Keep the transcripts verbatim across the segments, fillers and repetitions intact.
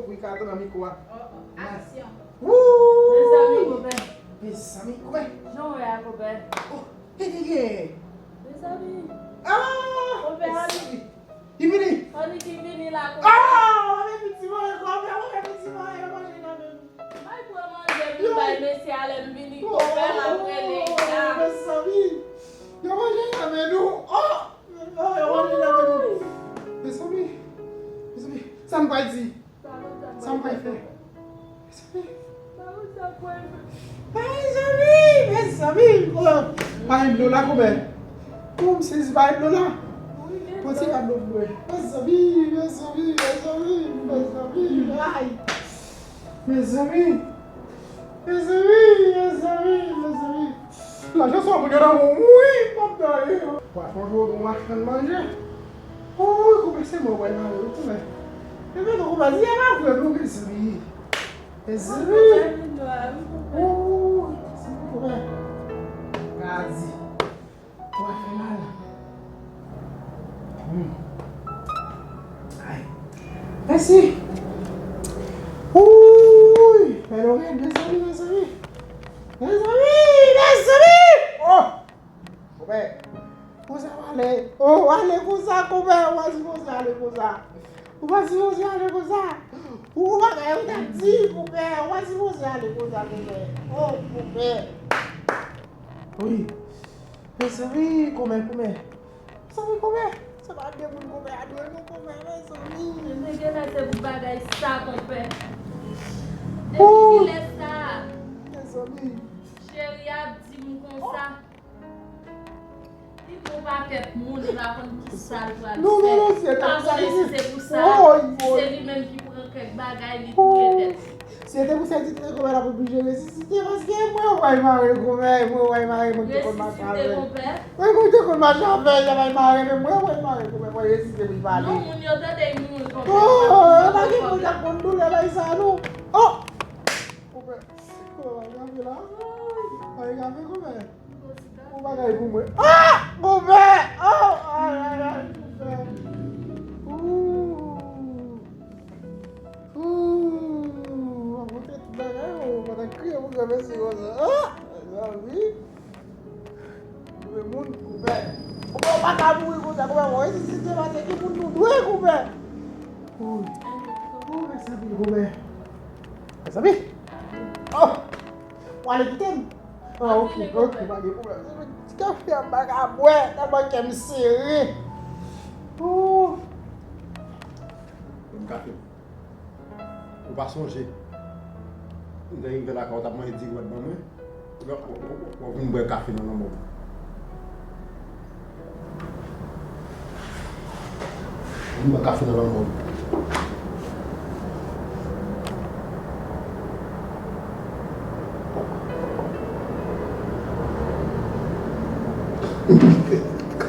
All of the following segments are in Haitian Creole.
tankou w ka tann nan mikwo a. Oh, oh, aksyon. Wouy! Mezanmi, konpè. Mezanmi, konpè. Jan w ye a, konpè? Oh, ki ki gen? Mezanmi. Ah! Konpè, Annik. Li vini. Annik ki vini la, konpè. Ah! Mwen vin ti manje, konpè, mwen vin ti manje, manje nan men m. Bay pran manje pou bay mesye a lè m vini, konpè, m ap rele la. Mezanmi. Yo manje nan men nou. Oh! Oh, yo manje nan men nou. Mezanmi. Mezanmi. Sa m pral di? Sa m pral fè? Mezanmi. Mezanmi, mezanmi. Oh, pa gen dlo la, konpè. Ou m sezi pa gen dlo la. Pran ti kado pou mwen. Mezanmi, mezanmi, mezanmi, mezanmi. Ay. Mezanmi. Mezanmi, mezanmi, mezanmi. Lajan sa moun yo nan men w, wi, m p ap gade. W ap fè yon jou w machann manje. Wi, konpè, se mwen w pral mare wi, konpè. Epi tou, konpè, si e pa vre non, mezanmi. Mezanmi. Wi, se mwen, konpè. Gadi. Ou pa fè mal. Hmm. Ay. Mèsi. Wouy! Fè lòrèy, mezanmi, mezanmi. Mezanmi, mezanmi! Oh! Konpè. Konsa w ale. Oh, w ale konsa, konpè. Ou pa sipoze ale konsa. Ou pa sipoze ale konsa. Ou, ou bagay ou t ap di, konpè. Ou pa sipoze ale konsa, konpè. Oh, konpè. Wi. Mezanmi, konmè, konmè. Mezanmi, konmè. Se pa de moun konmè a dwe non, konmè, mezanmi. Mwen te genlè se pou bagay sa, konpè. Depi kilè sa? Mezanmi. Cheri ap di m konsa. Li gon pakèt moun, li pa konn ki sa l pral fè. Non, non, non, si se te pou sa, li se pou sa. Woy, woy. Se li menm ki pran kèk bagay, li touye tèt li. Si se te pou sa, ti tete konpè la pou oblije resisite, paske mwen wè mare konpè, mwen wè mare, mwen ki konn mache avè l. Resisite konpè? Wi, mwen te konn mache avè l, l ap mare, men mwen wè mare konpè, mwen resisite pou l pale. Non, moun yo tande, moun konpè. Oh, pa gen moun k ap konn doulè bay sa, non. Oh! Konpè, konpè, pa gen anpil la. Pa gen anpil, konpè. Ou bagay pou mwen. Ah! Konpè! Oh! Ay, ay, ay, konpè. Ooh! Ooh! Mwen montre tout bagay, ou pa ta kriye pou fè mèsi konsa. Ah! Mezanmi. Mwen moun, konpè. Konpè, ou pa ka mouri konsa, konpè. Mwen resisite, paske ki moun nou dwe, konpè. Ooh! Ooh, mèsi anpil, konpè. Mezanmi! Oh! Ou ale kite m? Ah, ok, ok, pa gen pwoblèm. Ti kafe a m pa ka bwè, tèlman kè m sere. Ooh! Ban m kafe m. Ou pa sonje, m te rive lakay ou, t ap manje diri w t ban mwen. W ap vin bwè kafe nan lanmò m. Vin bwè kafe nan lanmò m.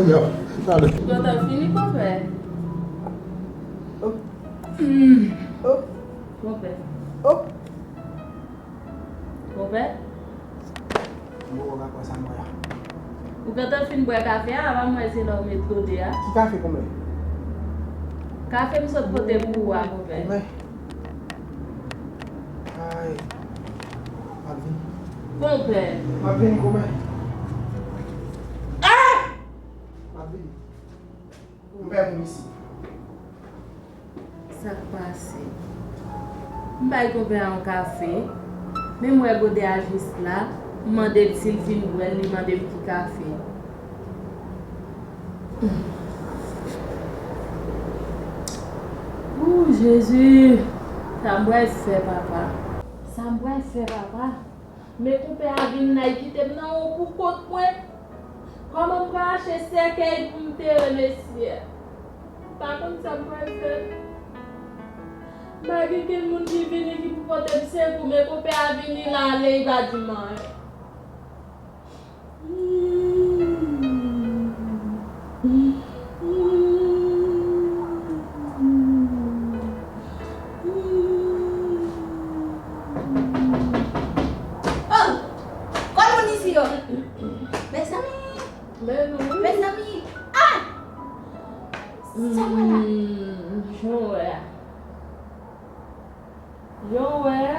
Kòman? Talè. Ou gentan fini, konpè? Oh. Konpè. Oh. Konpè? Mwen wè pa kwè sa mwen a. Ou gentan fin bwè kafe a, apa mwen se lè w met dlo de a. Ki kafe, konpè? Kafe m sot pote pou ou a, konpè. Konpè. Ay. M ap vini. Konpè. M ap vini, konpè. Ah! M ap vini. M pè moun isi. Sa k pase? M bay konpè a yon kafe. Men m wè gode a jis la. M mande l si l fin bwè l, li mande m ki kafe. Ooh, Jezi! Sa m pral fè, papa? Sa m pral fè, papa? Men konpè a vin la, li kite m nan yon kou kont mwen. Kòman m pral achte sèkèy pou m tere mesye a? M pa konn sa m pral fè. M pa gen kenn moun ki vini ki pou pote m sekou, men konpè a vini la, ale, li pa di m anyen. Oh! Kòl moun isi yo! Mezanmi! Men nou wi. Mezanmi! Ah! Sa mwen la? Hmm, jan w wè a. Jan w wè a.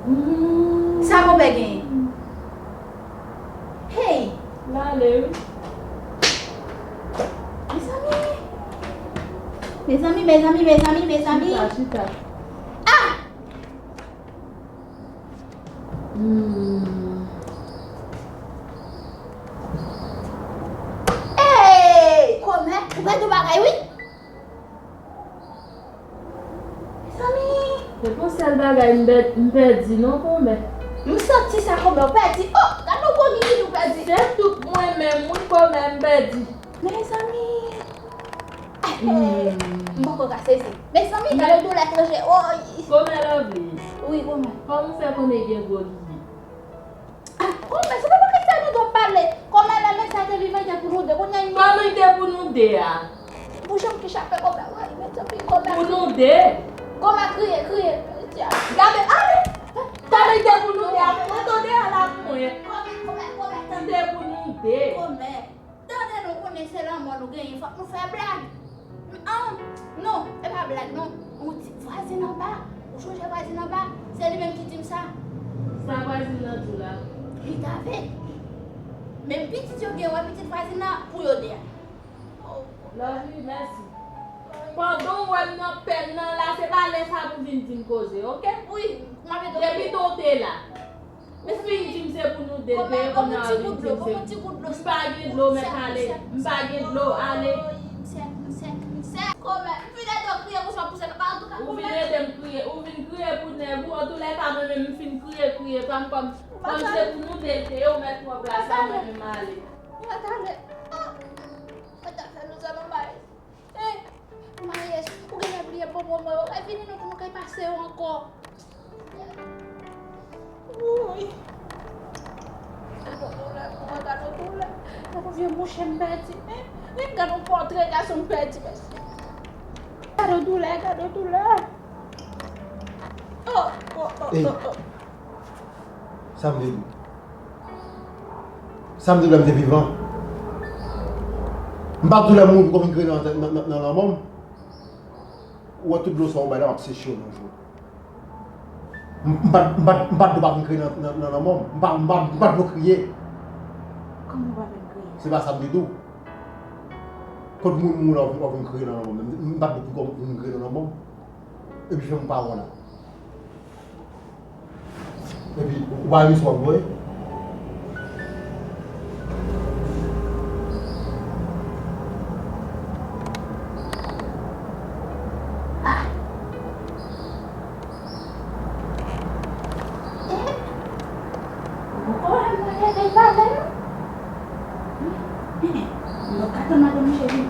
Hmm. Sa konpè genyen? Hey! L ale wi. Mezanmi! Mezanmi, mezanmi, mezanmi, mezanmi! Chita, chita. Ah! Hmm. Hey! Kòmè, ou pèdi yon bagay wi. Mezanmi! Se pa sèl bagay m pè-, m pèdi non, kòmè. M santi sa, kòmè, ou pèdi. Oh, gade yon gwo gigil ou pèdi. Se tout mwen menm, wi, kòmè, m pèdi. Mezanmi! Hmm. M poko ka sezi. Mezanmi, gade doulè klanje. Woy! Kòmè Lovely. Wi, kòmè. Kòman w fè konnen gen gwo gigil? Ah, kòmè, se pa bagay sa nou dwe pale. Kòmè, lè mesye a te vivan, li te pou nou de. Kounye a, li... Kòman li te pou nou de a? Bouch an ki chape, kòmè, woy, mezanmi, kòmè. Pou nou de? Kòmè, kriye, kriye. Gade, ale! Kòman li te pou nou de a? Mwen tande a la pou mwen. Kòmè, kòmè, kòmè, tande. Li te pou nou de. Kòmè. Tande, nou konnen se lanmò nou genyen, fòk nou fè blag. An, non, e pa blag non. Ou di vwazin anba, ou chonje vwazin anba, se li menm ki di m sa. Sa vwazin nan di w la? Li t avèg. Menm pitit yo gen, wè pitit vwazin nan pou yo de a. Oh. Lovely, mèsi. Pandan w wè m nan pèn nan la, se pa lè sa pou vin di m koze, oke? Wi, m ap ede w. Depi tan w te la. Ou fin di m se pou nou de, peye kounye a w vin di m se pou nou. M pa gen dlo, mèt ale. M pa gen dlo, ale. Ou vin ede m kriye, ou vin kriye pou nèg ou. Antoulèka, mwen menm, m fin kriye, kriye pa m kòm, kòm se pou nou de l te ye, ou mèt pran plas la, mwen menm m ale. Mwen ta fè nou sa nan bay. Eh, Mayès, ou genlè bliye bon moman yo. Kay vini non pou nou kay pase yo ankò. Wouy. Gade yon doulè, kòmè, gade yon doulè. Gade yon vye mouche m pèdi. Eh, eh, gade yon pòtre gason m pèdi, mesye. Gade yon doulè, gade yon doulè. Oh, oh, oh, oh, oh. Sa m te di w? Sa m te di w lè m te vivan? M pa t di w lè m mouri pou w vin kriye nan, nan, nan, nan lanmò m? Ou wè tout dlo sa w bay la, m ap seche yo nan jou. M, m pa t, m pa t, m pa t di w pa vin kriye nan, nan, nan lanmò m. M pa, m pa, m pa t di w kriye. Kòman w pa vin kriye? Se pa sa m te di w. Kot moun mouri la, w vin, w vin kriye nan lanmò m. M pa t di w pou w vin kriye nan lanmò m. Epi fè m pa wè w la. Epi, ou pa renmen sa w ap voye? Ah! Eh! Ou poko wè m nan leve l pa vle non? Hmm? Eh, eh. M pa ka tann madanm cheri.